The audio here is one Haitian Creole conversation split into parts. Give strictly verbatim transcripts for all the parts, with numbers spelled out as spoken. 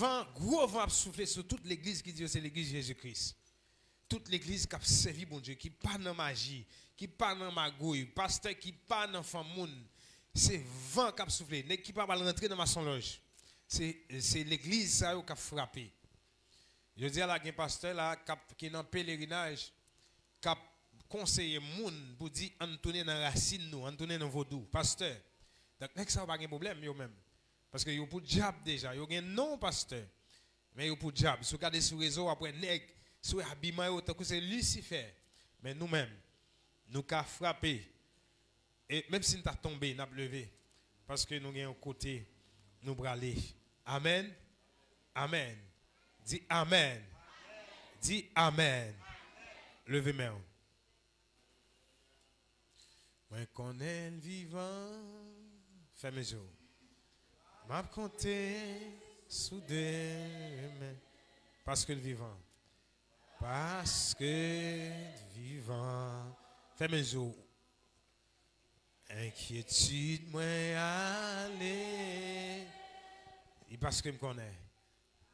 Van, gwo van ap soufle sou tout legliz ki di yo se legliz Jezi Kris. Tout legliz k ap sèvi Bondye, ki pa nan maji, ki pa nan magouy, pastè ki pa nan fanm moun. Se van k ap soufle. Nèg ki pa pral rantre nan masonlòj. Se, se legliz sa yo k ap frape. Jodi a la, gen pastè la k ap, ki nan pelerinaj, k ap konseye moun pou di, ann tounen nan rasin nou, ann tounen nan vodou. Pastè, donk, nèg sa yo pa gen pwoblèm, yo menm. Paske yo pou dyab deja, yo gen non pastè, men yo pou dyab. Si w gade sou rezo, w ap wè nèg, si w wè abiman yo, tankou se Lisifè. Men nou menm, nou ka frape. E menm si n ta tonbe, n ap leve. Paske nou gen yon kote nou prale. Amèn. Amèn. Di amèn. Di amèn. Leve men w. Mwen konnen l vivan. Fèmen je w. M ap konte sou demen. Paske l vivan. Paske l vivan. Fèmen je w. Enkyetid mwen ale. E paske m konnen.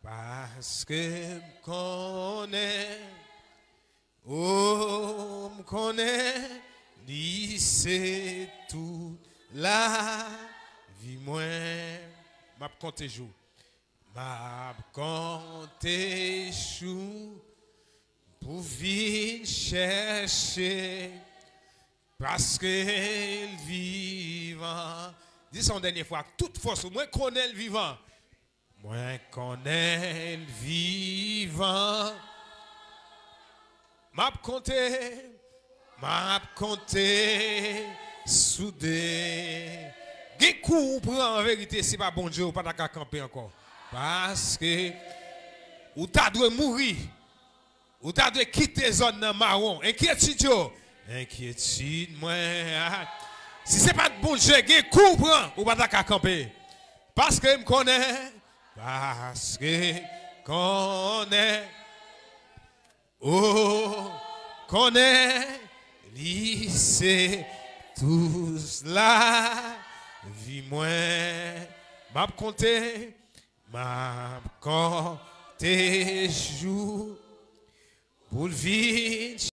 Paske m konnen. O, m konnen. Li se tout lavi mwen. M ap konte jou. M ap konte jou pou vin chèche, paske l vivan. Di sa yon dènye fwa, ak tout fòs ou, mwen konnen l vivan. Mwen konnen l vivan. M ap konte, m ap konte sou de. Gen kou ou pran an verite, si pa Bondye, ou pa ta ka kanpe ankò. Paske ou ta dwe mouri. Ou ta dwe kite zòn nan mawon. Enkyetid yo. Enkyetid mwen. A. Si se pa t Bondye, gen kou ou pran, ou pa ta ka kanpe. Paske m konnen. Paske konnen. O, konnen li se tout lavi mwen. M ap konte, m ap konte jou pou l vin